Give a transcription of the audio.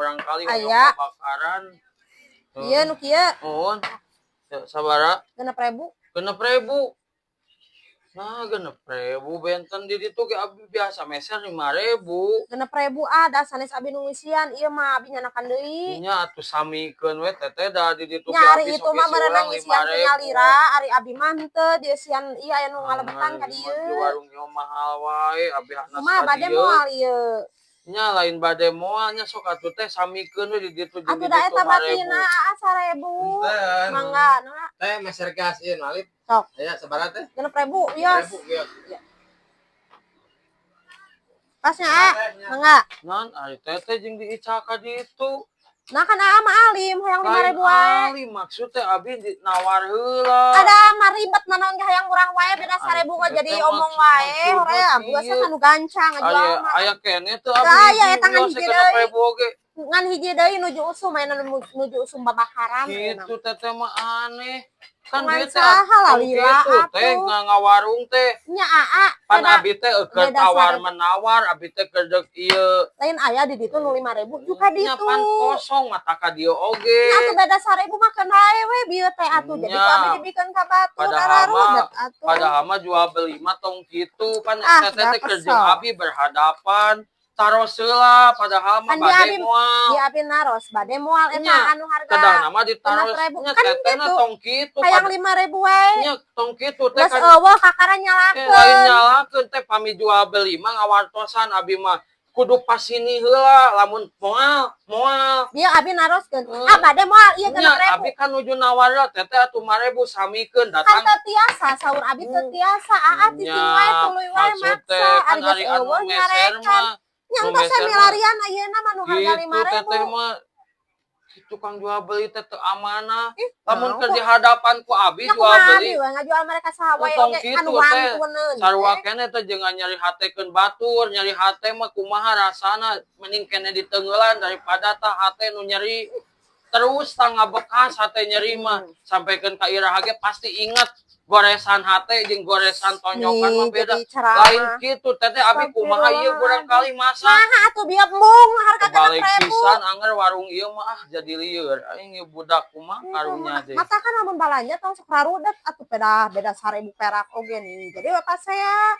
Barangkali hoyong Aya. babakaran. Ieu nu kieu. Muhun. Ya, sabaraha? 6.000. 6.000. Nah, 6.000 benten di ditu ge abi biasa meser 5.000. 6.000, ah, da sanes abi nu ngisian, ieu mah abi nyandakan deui. Nya atuh samikeun we, Teteh, da di ditu ge Nya ari abi itu sok mah isi meureunan ulang ngisian 5.000. teu nyalira, ari abi mah henteu dieusian ieu aya nu ngalebetan ka Di dieu. warung ieu mahal wae, abi hanas Kumaha ka bade dieu. moal ieu? Nya lain bade moal nya, sok atuh, Teh, samikeun we di ditu jeung Atuh di da ditu eta 5.000. batina aa 1.000. Punten. Mangga, nah. Teh, meser gas ieu nu alit. Sok. Aya sabaraha, Teh? 6.000, wios. 6.000, wios. Pasnya, A. Mangga. Nan ari Teteh jeung diical ka ditu. Nah, kan aa mah alim hayang Lain 5.000 wae. alim, maksud teh abi di nawar heula. Ada mah ribet nanaon ge hayang murah wae, beda 1.000 mah jadi Teteh omong wae. Maksudna Hoream kieu. biasa nu gancang ngajual Aya mah. aya keneh teu Teu abi aya hiji eta ngan wios hiji genep deui. ribu oge. Ngan hiji deui nuju usum, aya nuju usum babakaran ayeuna. Gitu Teteh mah aneh. Kan Cuman dia teh saha lah tong lila kitu teh atuh. Ngawarung teh. Nya aa Pan beda abi teh keur beda tawar 1.000. menawar, abi teh keur deuk ieu. Lain aya di ditu nu 5.000 juga Nya ditu. pan kosong mata ka dieu oge. Nya atuh beda 1.000 mah keun wae we bieu teh atuh. Jadi ku Nya. abi dibikeun ka batur Padahal mah ararudet atuh. Padahal mah jual beli mah tong kitu pan Ah, Teteh da teh keur jeung kesel. abi berhadapan. Taros heula, padahal mah Kan di bade abi moal. Di abi naros bade moal eta Nya, anu harga kedahna mah ditaros 6.000. nya Kan Tetehna gitu. Tong kitu Hayang 5.000 wae. Nya tong kitu teh Geus kan euweuh kakara eh, lain nyalakeun. Nyalakeun teh, pami jual beli mah ngawartosan abi mah kudu pasini heula lamun moal moal. Bieu abi naroskeun. Hmm. Ah, bade moal ieu Nya 6.000. abi kan nuju nawar lah, Teteh atuh 5.000 samikeun Kan datang. teu tiasa, saur abi teu tiasa. Aa cicing wae tuluy wae Maksud teh maksa kan ari geus ari anu euweuh meser nyarekan. mah Nya nu entos meser mah milarian ayeuna mah nu harga gitu Teteh 5.000. mah tukang jual beli teh teu amanah. Ih, Lamun naon keur kok. di hadapan ku abi Nya jual kumaha beli. abi we ngajual mereka saha wae Tong oge kitu anu teh. wantuneun Sarua teh. keneh teh jeung nyeri hatekeun batur, nyeri hate mah kumaha rasana, mending keneh diteunggeulan daripada tah hate nu nyeri terus tah ngabekas hate nyeri mah sampaikan ka iraha ge pasti inget. Goresan hate jeung goresan tonyokan mah Nih, beda. jadi ceramah. Lain kitu, Teteh, abi kumaha ieu barangkali masa Nah, atuh bieu embung harga kebalik 6.000. pisan anger warung ieu mah, ah, jadi lieur aing ieu budak kumaha karunya deh. Mata kan lamun balanja tong sok rarudet atuh beda beda 1.000 perak oge nih. Jadi bapak saya